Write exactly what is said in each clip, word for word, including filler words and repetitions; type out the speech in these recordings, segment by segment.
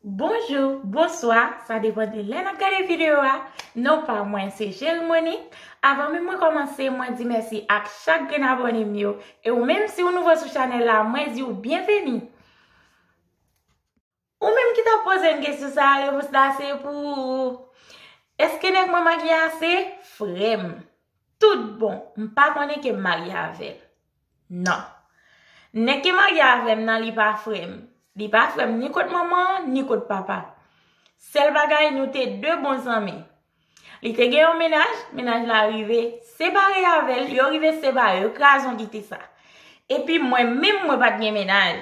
Bonjou, bonswa, sa depann de lè n ap gade videyo a. Non pa mwen se Cheri Monique. Avan menm mwen kòmanse, mwen di mèsi ak chak grenn abòne m yo. E ou menm si w nouvo sou chanèl la, mwen di w byenveni. Ou menm ki t ap poze m kesyon sa a, repons la se pou ou. Èske nèg mwen marye a se frè m? Tout bon, m pa konnen ke m marye avè l. Non. Nèg ki marye avè m nan, li pa frè m. Li pa frè m ni kot manman an, ni kot papa. Sèl bagay, nou te de bon zanmi. Li te gen yon mennaj, mennaj la rive separe avè l, yo rive separe, yo kraze yon kite sa. Epi mwen menm, mwen pa t gen mennaj.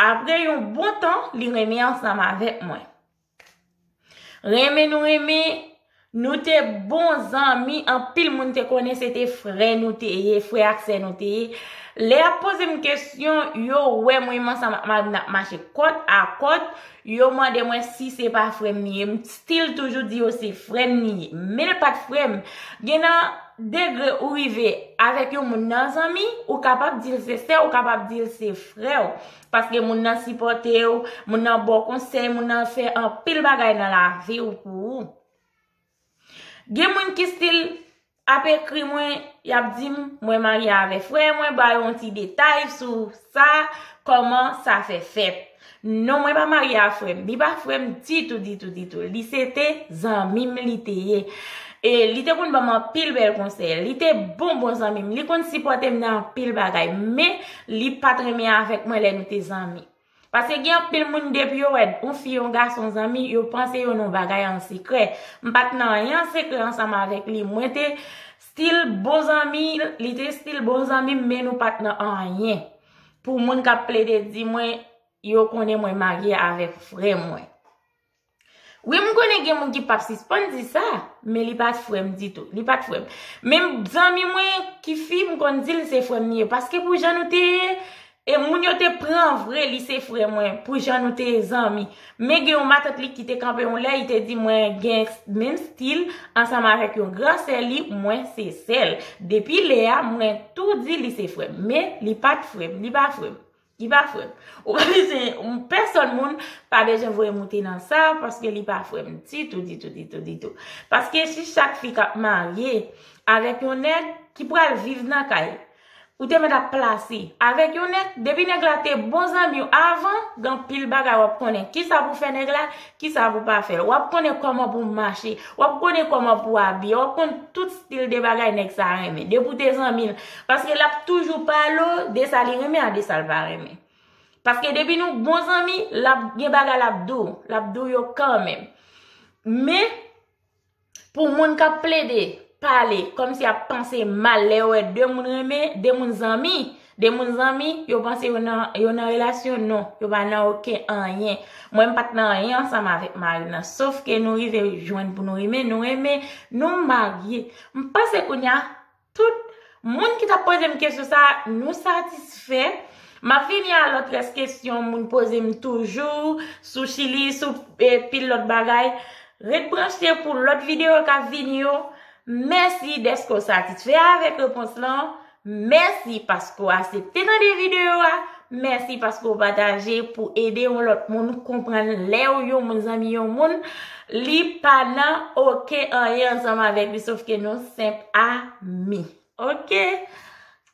Apre yon bon tan, li renmen ansanm avèk mwen. Renmen nou renmen, nou te bon zanmi, anpil moun te konnen se te frè nou te ye, frè ak sè nou te ye. Lè y ap poze m kesyon, yo wè mwen menm ansanm ak mari m n ap mache kòt a kòt, yo mande mwen si se pa frè m li ye. M still toujou di yo se frè m li ye. Men l pa t frè m. Gen nan degre ou rive avèk yon moun nan zanmi, ou kapab di l se sè w, ou kapab di l se frè w. Paske moun nan sipòte w, moun nan ba w konsèy, moun nan fè anpil bagay nan lavi w pou ou. Gen moun ki still ap ekri mwen, y ap di m, mwen marye avè frè mwen, ba yo yon ti detay sou sa, kòman sa fè fèt. Non, mwen pa marye a frè m. Li pa frè m ditou, ditou, ditou. Li se te zanmi m li te ye. E li te konn ban m anpil bèl konsèy. Li te bon, bon zanmi m. Li konn sipòte m nan anpil bagay. Men, li pa t renmen avèk mwen lè nou te zanmi. Paske gen anpil moun, depi yo wè yon fi, yon gason zanmi, yo panse yo nan yon bagay an sekrè. M pa t nan anyen an sekrè ansanm avèk li. Mwen te still bon zanmi, li te still bon zanmi m, men nou pa t nan anyen. Pou moun k ap plede di mwen, yo konnen mwen marye avèk frè mwen. Wi, m konnen gen moun ki p ap sispann di sa, men li pa t frè m ditou. Li pa t frè m. Menm zanmi mwen ki fi, m konn di l se frè m li ye. Paske pou jan nou te ye, e moun yo te pran vre li se frè mwen, pou jan nou te ye zanmi. Men gen yon matant li ki te kanpe yon lè, li te di mwen gen menm stil ansanm avèk yon gran sè li, mwen se sè l. Depi lè a, mwen tou di li se frè m. Men li pa t frè m, li pa frè m. Li pa frè m. Ou pa bezwen, pèsòn moun pa bezwen voye moute nan sa, paske li pa frè m ditou, ditou, ditou, ditou. Paske si chak fi k ap marye avèk yon nèg ki pral viv nan kay, ou te mèt ap plase avèk yon nèg, depi nèg la te bon zanmi w avan, gen anpil bagay w ap konnen. Kisa pou fè nèg la, kisa pou pa fè l. W ap konnen kòman pou mache, w ap konnen kòman pou abiye, w ap konn tout stil de bagay nèg sa renmen. Depi w te zanmi l, paske l ap toujou pale w de sa li renmen ak de sa l pa renmen. Paske depi nou bon zanmi, l ap gen bagay l ap di w, l ap di w yo kanmenm. Men, pou moun k ap plede pale kòmsi y ap panse mal lè yo wè de moun renmen, de moun zanmi, de moun zanmi, yo panse yo nan, yo nan relasyon, non, yo pa nan okenn anyen. Mwen, m pa t nan anyen ansanm avèk mari m nan, sof ke nou rive jwenn pou nou renmen, nou renmen, nou marye. M panse kounye a, tout moun ki t ap poze m kesyon sa, nou satisfè. M ap vini a lòt rès kesyon moun poze m toujou sou Chili, sou, e, pil lòt bagay. Ret branche pou lòt videyo k ap vini yo. Mèsi dèske w satisfè avèk repons lan. Mèsi paske w aksepte tande videyo a. Mèsi paske w pataje pou ede yon lòt moun konprann lè w yon moun zanmi yon moun, li pa nan okenn anyen ansanm avèk li, sof ke nou senp ami. Oke?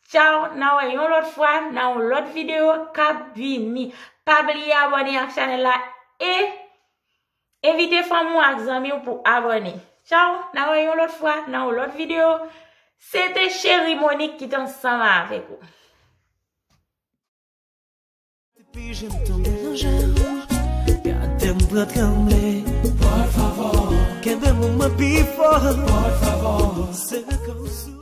Tchaw, n a wè yon lòt fwa nan yon lòt videyo k ap vini. Pa bliye abòne ak chanèl la e envite fanmi w ak zanmi w pou abòne. Tchaw, n a wè yon lòt fwa nan yon lòt videyo. Se te Cheri Monique ki t ansanm avèk ou. Depi je m tonbe nan je w, gade m pran tranble. Por favor, kenbe m mwen pi fò. Por favor, sere kò m sou